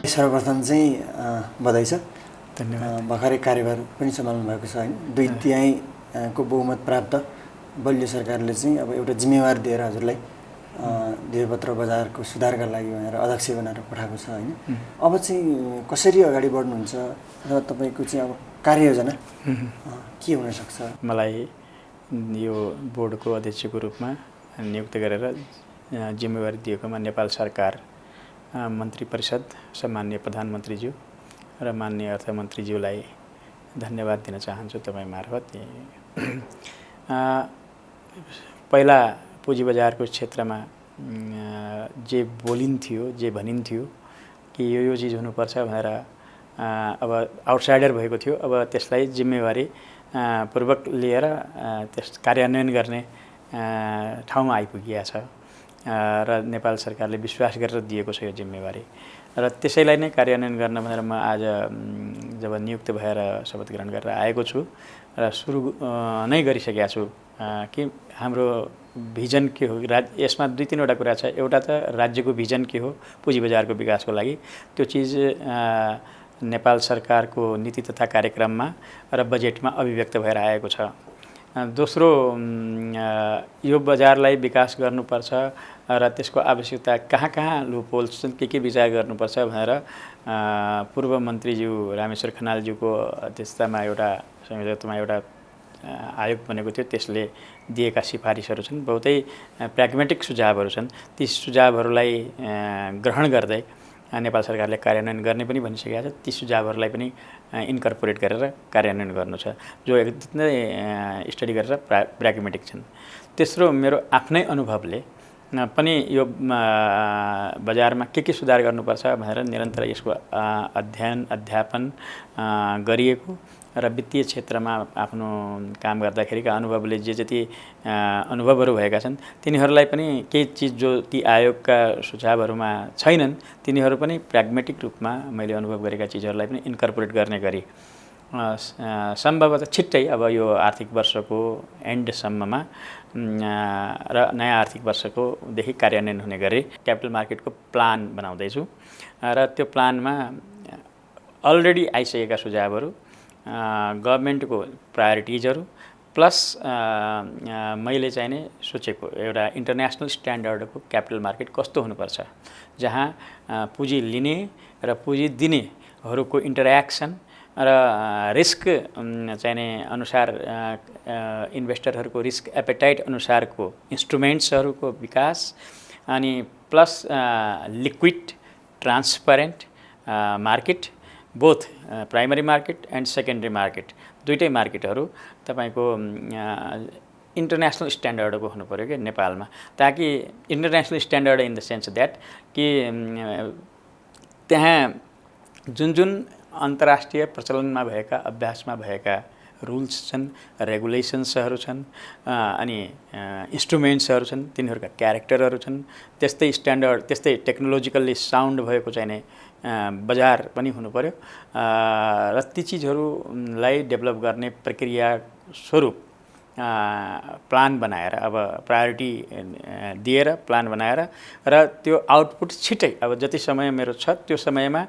सर्वप्रथम चाहिँ बधाई छ। धन्यवाद। भर्खरै कार्यभार पनि सम्हाल्नु भएको छ हैन। 2/3 को बहुमत प्राप्त बलियो सरकारले चाहिँ अब एउटा जिम्मेवार दिएर हजुरलाई देवपत्र बजारको सुधारका लागि भनेर अध्यक्ष बनाएर पठाएको छ हैन। अब चाहिँ कसरी अगाडि बढ्नुहुन्छ अथवा तपाईको चाहिँ अब कार्ययोजना के हुन सक्छ? मलाई यो बोर्डको अध्यक्षको रूपमा नियुक्त गरेर जिम्मेवारी दिएकोमा नेपाल सरकार, मन्त्री परिषद, सम्माननीय प्रधानमन्त्रीज्यू र माननीय अर्थमन्त्रीज्यूलाई धन्यवाद दिन चाहन्छु तपाईँ मार्फत। पहिला पुँजी बजारको क्षेत्रमा जे बोलिन्थ्यो, जे भनिन्थ्यो कि यो चिज हुनुपर्छ भनेर अब आउटसाइडर भएको थियो। अब त्यसलाई जिम्मेवारी पूर्वक लिएर त्यस कार्यान्वयन गर्ने ठाउँमा आइपुगिया छ र नेपाल सरकारले विश्वास गरेर दिएको छ यो जिम्मेवारी र त्यसैलाई नै कार्यान्वयन गर्न भनेर म आज जब नियुक्त भएर शपथ ग्रहण गरेर आएको छु र सुरु नै गरिसकेका छु कि हाम्रो भिजन के हो। यसमा 2-3 वटा कुरा छ। एउटा त राज्यको भिजन के हो पुँजी बजारको विकासको लागि, त्यो चिज नेपाल सरकारको नीति तथा कार्यक्रममा र बजेटमा अभिव्यक्त भएर आएको छ। दोस्रो, यो बजारलाई विकास गर्नुपर्छ र त्यसको आवश्यकता कहाँ लुपहोल्स छन्, के विचार गर्नुपर्छ भनेर पूर्व मन्त्रीज्यू रामेश्वर खनालज्यूको अध्यक्षतामा एउटा संयोजकत्वमा एउटा आयोग बनेको थियो। त्यसले दिएका सिफारिसहरू छन्, बहुतै प्राग्मेटिक सुझावहरू छन्। ती सुझावहरूलाई ग्रहण गर्दै नेपाल सरकारले कार्यान्वयन गर्ने पनि भनिसकेका छ। ती सुझावहरूलाई पनि इन्कर्पोरेट गरेर कार्यान्वयन गर्नु छ, जो एकदमै स्टडी गरेर प्राग्मेटिक छन्। तेस्रो, मेरो आफ्नै अनुभवले पनि यो बजारमा के सुधार गर्नुपर्छ भनेर निरन्तर यसको अध्ययन अध्यापन गरिएको र वित्तीय क्षेत्रमा आफ्नो काम गर्दाखेरिका अनुभवले जे जति अनुभवहरू भएका छन् तिनीहरूलाई पनि केही चिज जो ती आयोगका सुझावहरूमा छैनन् तिनीहरू पनि प्राग्मेटिक रूपमा मैले अनुभव गरेका चिजहरूलाई पनि इन्कर्पोरेट गर्ने गरी सम्भवतः छिट्टै अब यो आर्थिक वर्षको एन्डसम्ममा र नयाँ आर्थिक वर्षको देखि कार्यान्वयन हुने गरी क्यापिटल मार्केटको प्लान बनाउँदैछु र त्यो प्लानमा अलरेडी आइसकेका सुझावहरू, गभर्नमेन्टको प्रायोरिटिजहरू प्लस मैले चाहिने सोचेको एउटा इन्टरनेसनल स्ट्यान्डर्डको क्यापिटल मार्केट कस्तो हुनुपर्छ, जहाँ पुँजी लिने र पुँजी दिनेहरूको इन्टरेक्सन र रिस्क चाहिने अनुसार इन्भेस्टरहरूको रिस्क एपेटाइट अनुसारको इन्स्ट्रुमेन्ट्सहरूको विकास अनि plus liquid transparent market, both primary market and secondary market, दुईटै मार्केटहरू तपाईको इन्टरनेसनल स्ट्यान्डर्डको हुनु पर्यो कि नेपालमा, ताकि international standard in the sense that कि त्यहाँ जुन अन्तर्राष्ट्रिय प्रचलनमा भएका अभ्यासमा भएका रुल्स छन्, रेगुलेसन्सहरू छन् अनि इन्स्ट्रुमेन्ट्सहरू छन्, तिनीहरूका क्यारेक्टरहरू छन्, त्यस्तै स्ट्यान्डर्ड त्यस्तै टेक्नोलोजिकल्ली साउन्ड भएको चाहिने बजार पनि हुनु पर्यो र ती चिजहरूलाई डेभलप गर्ने प्रक्रिया स्वरूप प्लान बनाएर अब प्रायोरिटी दिएर प्लान बनाएर र त्यो आउटपुट छिट्टै अब जति समय मेरो छ त्यो समयमा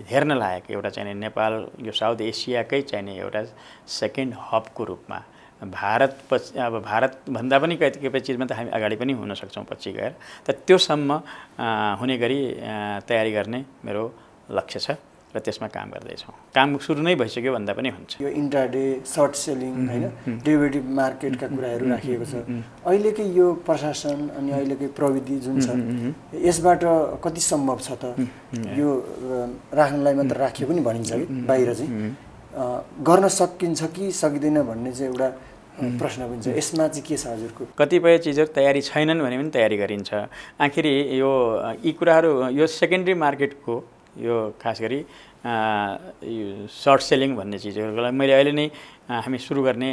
हेर्न लायक एउटा चाहिने नेपाल यो साउथ एसियाकै चाहिने एउटा सेकेन्ड हबको रूपमा अब भारतभन्दा पनि कतिपय चिजमा त हामी अगाडि पनि हुन सक्छौँ पछि गएर, त त्योसम्म हुने गरी तयारी गर्ने मेरो लक्ष्य छ र त्यसमा काम गर्दैछौँ। काम सुरु नै भइसक्यो भन्दा पनि हुन्छ। यो इन्ट्राडे सर्ट सेलिङ हैन डेरिभेटिभ मार्केटका कुराहरू राखिएको छ। अहिलेकै यो प्रशासन अनि अहिलेकै प्रविधि जुन छ यसबाट कति सम्भव छ त यो राख्नलाई मात्र राखियो पनि भनिन्छ कि बाहिर चाहिँ गर्न सकिन्छ कि सकिँदैन भन्ने चाहिँ एउटा प्रश्न पनि छ। यसमा चाहिँ के छ हजुरको? कतिपय चिजहरू तयारी छैनन् भने पनि तयारी गरिन्छ। आखिरी यो यी कुराहरू यो सेकेन्डरी मार्केटको यो खास गरी सर्ट सेलिङ भन्ने चिजहरूलाई मैले अहिले नै हामी सुरु गर्ने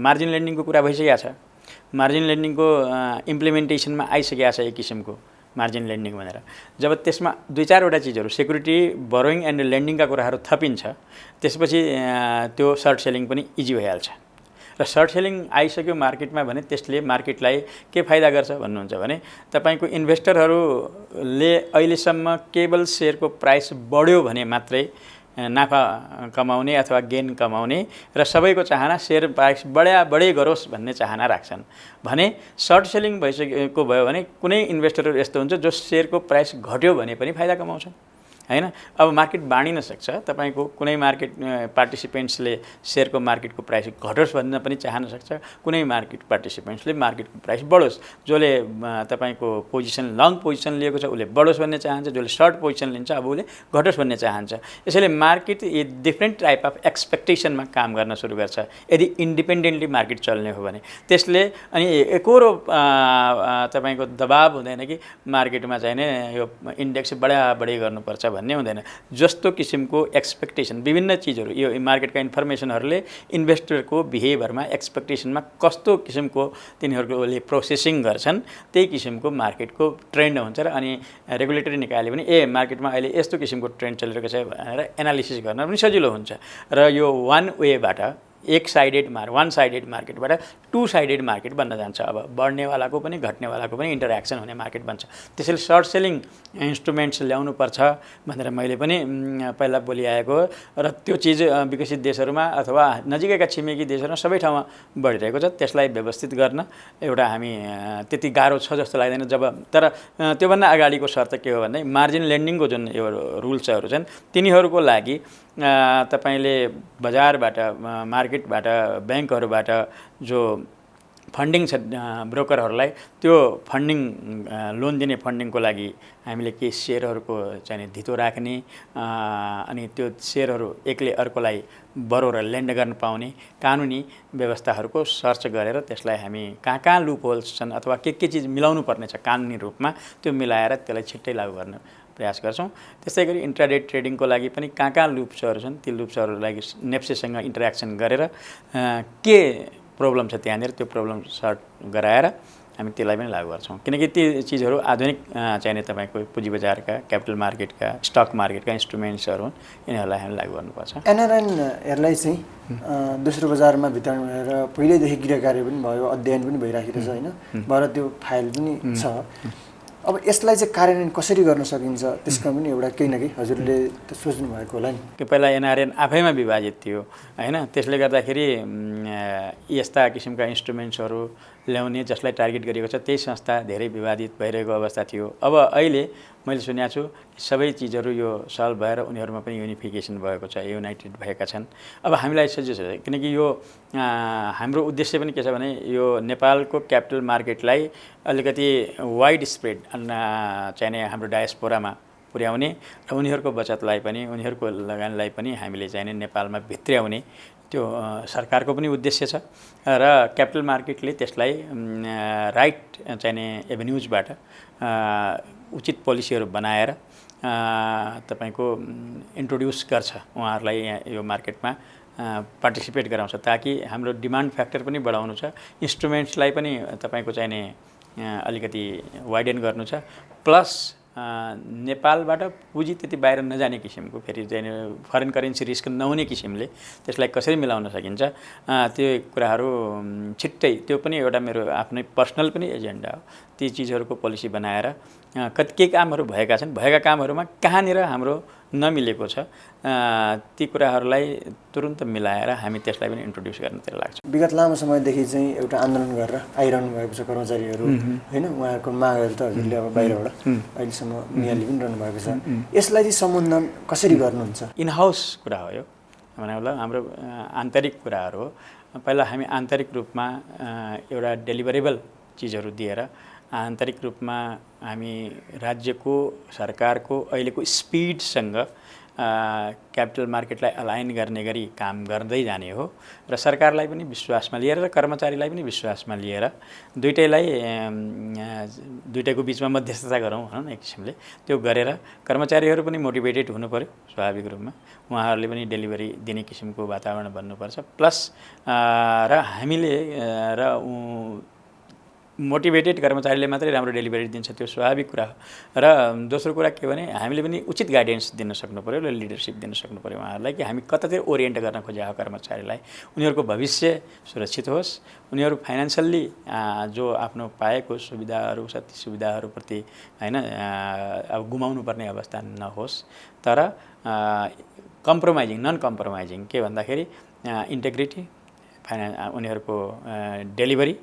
मार्जिन लेन्डिङको कुरा भइसकेको छ। मार्जिन लेन्डिङको इम्प्लिमेन्टेसनमा आइसकेको छ एक किसिमको मार्जिन लेन्डिङ भनेर। जब त्यसमा 2-4वटा चिजहरू सेक्युरिटी, बरोइङ एन्ड लेन्डिङका कुराहरू थपिन्छ त्यसपछि त्यो सर्ट सेलिङ पनि इजी भइहाल्छ र सर्ट सेलिङ आइसक्यो मार्केटमा भने त्यसले मार्केटलाई के फाइदा गर्छ भन्नुहुन्छ भने तपाईँको इन्भेस्टरहरूले अहिलेसम्म केवल सेयरको प्राइस बढ्यो भने मात्रै नाफा कमाउने अथवा गेन कमाउने र सबैको चाहना सेयर प्राइस बढे गरोस् भन्ने चाहना राख्छन् भने सर्ट सेलिङ भइसकेको भयो भने कुनै इन्भेस्टरहरू यस्तो हुन्छ जो सेयरको प्राइस घट्यो भने पनि फाइदा कमाउँछन् हैन। अब मार्केट बाँडिन सक्छ, तपाईँको कुनै मार्केट पार्टिसिपेन्ट्सले सेयरको मार्केटको प्राइस घटोस् भन्न पनि चाहन सक्छ, कुनै मार्केट पार्टिसिपेन्ट्सले मार्केटको प्राइस बढोस्। जसले तपाईँको पोजिसन लङ पोजिसन लिएको छ उसले बढोस् भन्ने चाहन्छ, जसले सर्ट पोजिसन लिन्छ अब उसले घटोस् भन्ने चाहन्छ। यसैले मार्केट डिफ्रेन्ट टाइप अफ एक्सपेक्टेसनमा काम गर्न सुरु गर्छ यदि इन्डिपेन्डेन्टली मार्केट चल्ने हो भने। त्यसले अनि एकरो तपाईँको दबाब हुँदैन कि मार्केटमा चाहिँ नि यो इन्डेक्स बढी गर्नुपर्छ भन्ने हुँदैन। जस्तो किसिमको एक्सपेक्टेसन विभिन्न चिजहरू यो मार्केटका इन्फर्मेसनहरूले इन्भेस्टरको बिहेभियरमा एक्सपेक्टेसनमा कस्तो किसिमको तिनीहरूले प्रोसेसिङ गर्छन् त्यही किसिमको मार्केटको ट्रेन्ड हुन्छ र अनि रेगुलेटरी निकायले पनि मार्केटमा अहिले यस्तो किसिमको ट्रेन्ड चलिरहेको छ भनेर एनालिसिस गर्न पनि सजिलो हुन्छ र यो वान साइडेड मार्केटबाट टु साइडेड मार्केट बन्न जान्छ। अब बढ्नेवालाको पनि घट्नेवालाको पनि इन्टरेक्सन हुने मार्केट बन्छ। त्यसैले सर्ट सेलिङ इन्स्ट्रुमेन्ट्स ल्याउनुपर्छ भनेर मैले पनि पहिला बोलिआएको र त्यो चिज विकसित देशहरूमा अथवा नजिकैका छिमेकी देशहरूमा सबै ठाउँमा बढिरहेको छ। त्यसलाई व्यवस्थित गर्न एउटा हामी त्यति गाह्रो छ जस्तो लाग्दैन। तर त्योभन्दा अगाडिको शर्त के हो भन्दा मार्जिन लेन्डिङको जुन यो रुल्सहरू छन् तिनीहरूको लागि तपाईले बजारबाट मार्केटबाट ब्याङ्कहरूबाट जो फन्डिङ छ ब्रोकरहरूलाई त्यो फन्डिङ लोन दिने फन्डिङको लागि हामीले केही सेयरहरूको चाहिँ धितो राख्ने अनि त्यो सेयरहरू एकले अर्कोलाई बरोर लेन्ड गर्न पाउने कानुनी व्यवस्थाहरूको सर्च गरेर त्यसलाई हामी कहाँ लुप होल्स छन् अथवा के चिज मिलाउनु पर्ने छ कानुनी रूपमा त्यो मिलाएर त्यसलाई छिट्टै लागू गर्न प्रयास गर्छौँ। त्यसै गरी इन्ट्राडे ट्रेडिङको लागि पनि कहाँ लुप्सहरू छन् ती लुप्सहरूलाई नेप्सेसँग इन्टरेक्सन गरेर के प्रब्लम छ त्यहाँनिर त्यो प्रब्लम सर्ट गराएर हामी त्यसलाई पनि लागू गर्छौँ। किनकि ती चिजहरू आधुनिक चाहिने तपाईँको पुँजी बजारका क्यापिटल मार्केटका स्टक मार्केटका इन्स्ट्रुमेन्ट्सहरू हुन्, यिनीहरूलाई हामी लागू गर्नुपर्छ। एनआरएनहरूलाई चाहिँ दोस्रो बजारमा वितरण गरेर पहिल्यैदेखि गृहकार्य पनि भयो, अध्ययन पनि भइराखेको छ होइन, भएर त्यो फाइल पनि छ। अब यसलाई चाहिँ कार्यान्वयन कसरी गर्न सकिन्छ त्यसमा पनि एउटा केही न केही हजुरले त सोच्नु भएको होला नि। कि पहिला एनआरएन आफैमा विभाजित थियो हैन, त्यसले गर्दाखेरि यस्ता किसिमका इन्स्ट्रुमेन्ट्सहरू ल्याउने जसलाई टार्गेट गरिएको छ त्यही संस्था धेरै विवादित भइरहेको अवस्था थियो। अब अहिले मैले सुनेको छु सबै चिजहरू यो सल्भ भएर उनीहरूमा पनि युनिफिकेसन भएको छ, युनाइटेड भएका छन्। अब हामीलाई सजिलो छ किनकि यो हाम्रो उद्देश्य पनि के छ भने यो नेपालको क्यापिटल मार्केटलाई अलिकति वाइड स्प्रेड चाहिने हाम्रो डायस्पोरामा पुर्याउने र उनीहरूको बचतलाई पनि उनीहरूको लगानीलाई पनि हामीले चाहिने नेपालमा भित्र्याउने त्यो सरकारको पनि उद्देश्य छ र क्यापिटल मार्केटले त्यसलाई राइट चाहिने एभेन्युजबाट उचित पोलिसीहरू बनाएर तपाईको इन्ट्रोड्युस गर्छ, उहाँहरूलाई यो मार्केटमा पार्टिसिपेट गराउँछ ताकि हाम्रो डिमान्ड फ्याक्टर पनि बढाउनु छ, इन्स्ट्रुमेन्ट्सलाई पनि तपाईको चाहिने अलिकति वाइडेन गर्नु छ, प्लस नेपालबाट पुँजी त्यति बाहिर नजाने किसिमको फेरि चाहिँ फरेन करेन्सी रिस्क नहुने किसिमले त्यसलाई कसरी मिलाउन सकिन्छ त्यो कुराहरू छिट्टै, त्यो पनि एउटा मेरो आफ्नै पर्सनल पनि एजेन्डा हो। ती चिजहरूको पोलिसी बनाएर के कामहरू भएका छन्, भएका कामहरूमा कहाँनिर हाम्रो नमिलेको छ ती कुराहरूलाई तुरुन्त मिलाएर हामी त्यसलाई पनि इन्ट्रोड्युस गर्नतिर लाग्छौँ। विगत लामो समयदेखि चाहिँ एउटा आन्दोलन गरेर आइरहनु भएको छ कर्मचारीहरू होइन, उहाँहरूको मागहरू त हजुरले अब बाहिरबाट अहिलेसम्म निहाली पनि रहनु भएको छ। यसलाई चाहिँ सम्बोधन कसरी गर्नुहुन्छ? इन हाउस कुरा हो यो, भनेको हाम्रो आन्तरिक कुराहरू हो। पहिला हामी आन्तरिक रूपमा एउटा डेलिभरेबल चिजहरू दिएर आन्तरिक रूपमा हामी राज्यको सरकारको अहिलेको स्पिडसँग क्यापिटल मार्केटलाई अलाइन गर्ने गरी काम गर्दै जाने हो र सरकारलाई पनि विश्वासमा लिएर र कर्मचारीलाई पनि विश्वासमा लिएर दुईटैको बिचमा मध्यस्थता गरौँ भनौँ न एक किसिमले। त्यो गरेर कर्मचारीहरू पनि मोटिभेटेड हुनु पर्यो स्वाभाविक रूपमा, उहाँहरूले पनि डेलिभरी दिने किसिमको वातावरण बन्नुपर्छ। प्लस र हामीले र मोटिभेटेड कर्मचारीले मात्रै राम्रो डेलिभरी दिन्छ त्यो स्वाभाविक कुरा हो। र दोस्रो कुरा के भने हामीले पनि उचित गाइडेन्स दिन सक्नु पऱ्यो र लिडरसिप दिन सक्नु पऱ्यो उहाँहरूलाई कि हामी कतातिर ओरिएन्ट गर्न खोजेको कर्मचारीलाई उनीहरूको भविष्य सुरक्षित होस्, उनीहरू फाइनेन्सियल्ली जो आफ्नो पाएको सुविधाहरू छ ती सुविधाहरूप्रति होइन अब गुमाउनु पर्ने अवस्था नहोस्। तर कम्प्रोमाइजिङ नन कम्प्रोमाइजिङ के भन्दाखेरि इन्टेग्रिटी उनीहरूको डेलिभरी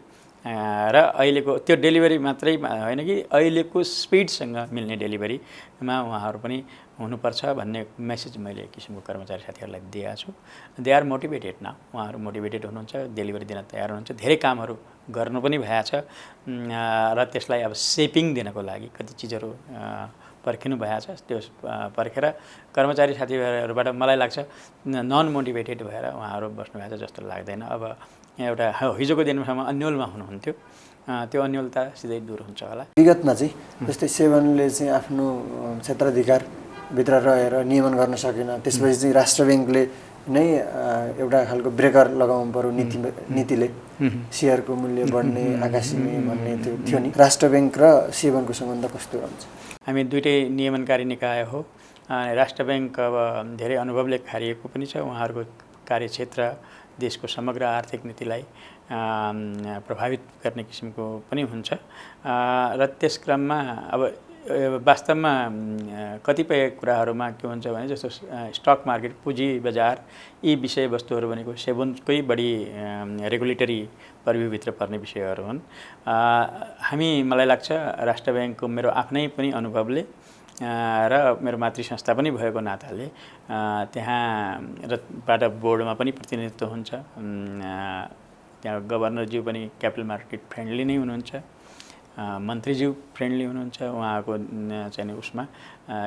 र अहिलेको त्यो डेलिभरी मात्रै होइन कि अहिलेको स्पिडसँग मिल्ने डेलिभरीमा उहाँहरू पनि हुनुपर्छ भन्ने मेसेज मैले एक किसिमको कर्मचारी साथीहरूलाई दिएको छु। दे आर मोटिभेटेड न, उहाँहरू मोटिभेटेड हुनुहुन्छ, डेलिभरी दिन तयार हुनुहुन्छ, धेरै कामहरू गर्नु पनि भएको छ र त्यसलाई अब सेपिङ दिनको लागि कति चिजहरू पर्खिनु भएको छ। त्यो पर्खेर कर्मचारी साथीभाइहरूबाट मलाई लाग्छ नन मोटिभेटेड भएर उहाँहरू बस्नु भएको छ जस्तो लाग्दैन। अब एउटा हिजोको दिनसम्म अन्यलमा हुनुहुन्थ्यो, त्यो अन्यलता सिधै दूर हुन्छ होला। विगतमा चाहिँ जस्तै सेभनले चाहिँ आफ्नो क्षेत्राधिकारभित्र रहेर नियमन गर्न सकेन, त्यसपछि चाहिँ राष्ट्र ब्याङ्कले नै एउटा खालको ब्रेकर लगाउनु पर्यो नीतिले सेयरको मूल्य बढ्ने आकाशिने भन्ने त्यो थियो नि। राष्ट्र ब्याङ्क र सेभनको सम्बन्ध कस्तो रहन्छ? हामी दुइटै नियमनकारी निकाय हो। राष्ट्र ब्याङ्क अब धेरै अनुभवले खारिएको पनि छ, उहाँहरूको कार्यक्षेत्र देशको समग्र आर्थिक नीतिलाई प्रभावित गर्ने किसिमको पनि हुन्छ र त्यस क्रममा अब वास्तवमा कतिपय कुराहरूमा के हुन्छ भने जस्तो स्टक मार्केट, पुँजी बजार, यी विषयवस्तुहरू भनेको सेभनकै बढी रेगुलेटरी पर्भ्यूभित्र पर्ने विषयहरू हुन्। मलाई लाग्छ राष्ट्र ब्याङ्कको मेरो आफ्नै पनि अनुभवले र मेरो मातृ संस्था पनि भएको नाताले त्यहाँबाट बोर्डमा पनि प्रतिनिधित्व हुन्छ। त्यहाँ गभर्नरज्यू पनि क्यापिटल मार्केट फ्रेन्डली नै हुनुहुन्छ, मन्त्रीज्यू फ्रेन्डली हुनुहुन्छ। उहाँको चाहिँ उसमा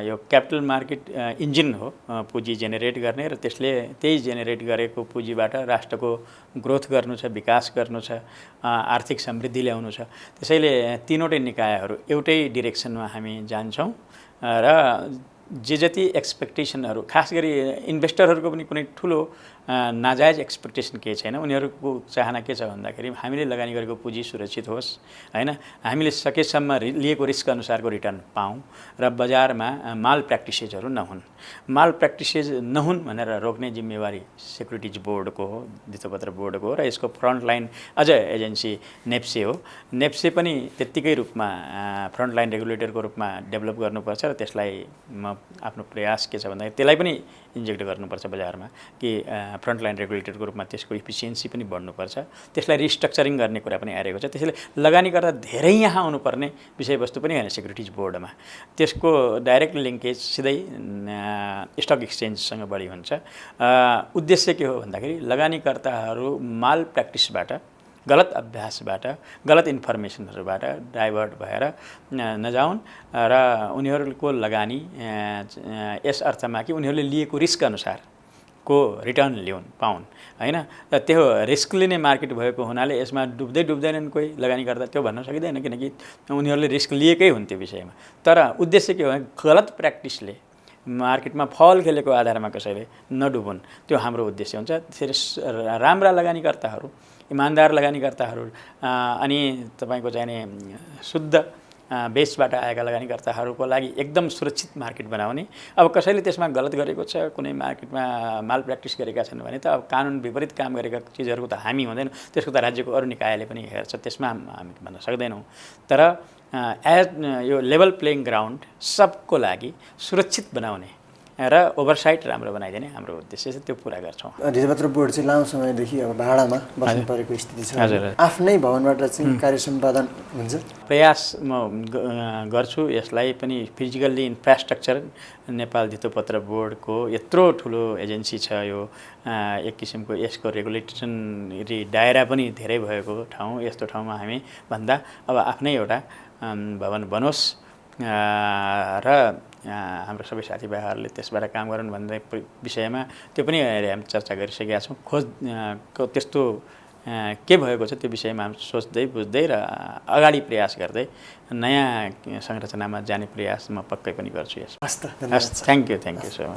यो क्यापिटल मार्केट इन्जिन हो पुँजी जेनेरेट गर्ने र त्यही जेनेरेट गरेको पुँजीबाट राष्ट्रको ग्रोथ गर्नु छ, विकास गर्नु छ, आर्थिक समृद्धि ल्याउनु छ। त्यसैले तीनवटै निकायहरू एउटै डिरेक्सनमा हामी जान्छौँ र जति एक्सपेक्टेसनहरू खास गरी इन्भेस्टरहरूको पनि कुनै ठुलो नाजायज एक्सपेक्टेसन केही छैन। उनीहरूको चाहना के छ भन्दाखेरि हामीले लगानी गरेको पुँजी सुरक्षित होस् होइन, हामीले सकेसम्म लिएको रिस्क अनुसारको रिटर्न पाऊँ र बजारमा माल प्र्याक्टिसेसहरू नहुन्। माल प्र्याक्टिसेस नहुन् भनेर रोक्ने जिम्मेवारी सेक्युरिटिज बोर्डको हो, धितोपत्र बोर्डको हो र यसको फ्रन्टलाइन अझ एजेन्सी नेप्से हो। नेप्से पनि त्यत्तिकै रूपमा फ्रन्टलाइन रेगुलेटरको रूपमा डेभलप गर्नुपर्छ र त्यसलाई म आफ्नो प्रयास के छ भन्दाखेरि त्यसलाई पनि इन्जेक्ट गर्नुपर्छ बजारमा कि फ्रन्टलाइन रेगुलेटरको रूपमा त्यसको इफिसियन्सी पनि बढ्नुपर्छ। त्यसलाई रिस्ट्रक्चरिङ गर्ने कुरा पनि आइरहेको छ। त्यसैले लगानी गर्दा धेरै यहाँ आउनुपर्ने विषयवस्तु पनि होइन सेक्युरिटिज बोर्डमा, त्यसको डाइरेक्ट लिङ्केज सिधै स्टक एक्सचेन्जसँग बढी हुन्छ। उद्देश्य के हो भन्दाखेरि लगानीकर्ताहरू माल प्र्याक्टिसबाट, गलत अभ्यासबाट, गलत इन्फर्मेसनहरूबाट डाइभर्ट भएर नजाउन् र उनीहरूको लगानी यस अर्थमा कि उनीहरूले लिएको रिस्क अनुसारको रिटर्न पाउन् होइन। र त्यो रिस्कले नै मार्केट भएको हुनाले यसमा डुब्दैनन् कोही लगानी गर्दा, त्यो भन्न सकिँदैन किनकि उनीहरूले रिस्क लिएकै हुन् त्यो विषयमा। तर उद्देश्य के हो भने गलत प्र्याक्टिसले मार्केटमा फल खेलेको आधारमा कसैले नडुबुन्, त्यो हाम्रो उद्देश्य हुन्छ। त्यसरी राम्रा लगानीकर्ताहरू, इमान्दार लगानीकर्ताहरू अनि तपाईँको चाहिने शुद्ध बेसबाट आएका लगानीकर्ताहरूको लागि एकदम सुरक्षित मार्केट बनाउने। अब कसैले त्यसमा गलत गरेको छ, कुनै मार्केटमा माल प्र्याक्टिस गरेका छन् भने त अब कानुन विपरीत काम गरेका चिजहरूको त हामी हुँदैन, त्यसको त राज्यको अरू निकायले पनि हेर्छ, त्यसमा हामी भन्न सक्दैनौँ। तर यो लेभल प्लेइङ ग्राउन्ड सबको लागि सुरक्षित बनाउने र ओभरसाइट राम्रो बनाइदिने हाम्रो उद्देश्य छ, त्यो पुरा गर्छौँ। धितोपत्र बोर्ड चाहिँ लामो समयदेखि अब भाडामा बस्नु परेको स्थिति छ। आफ्नै भवनबाट चाहिँ कार्य सम्पादन हुन्छ। प्रयास म गर्छु यसलाई पनि। फिजिकल्ली इन्फ्रास्ट्रक्चर नेपाल धितोपत्र बोर्डको यत्रो ठुलो एजेन्सी छ, यो एक किसिमको यसको रेगुलेसन दायरा पनि धेरै भएको ठाउँ, यस्तो ठाउँमा हामी भन्दा अब आफ्नै एउटा भवन बनोस् र हाम्रो सबै साथीभाइहरूले त्यसबाट काम गरून् भन्ने विषयमा त्यो पनि हामी चर्चा गरिसकेका छौँ। त्यस्तो के भएको छ त्यो विषयमा हामी सोच्दै बुझ्दै र अगाडि प्रयास गर्दै नयाँ संरचनामा जाने प्रयास म पक्कै पनि गर्छु। यसमा थ्याङ्क यू सो मच।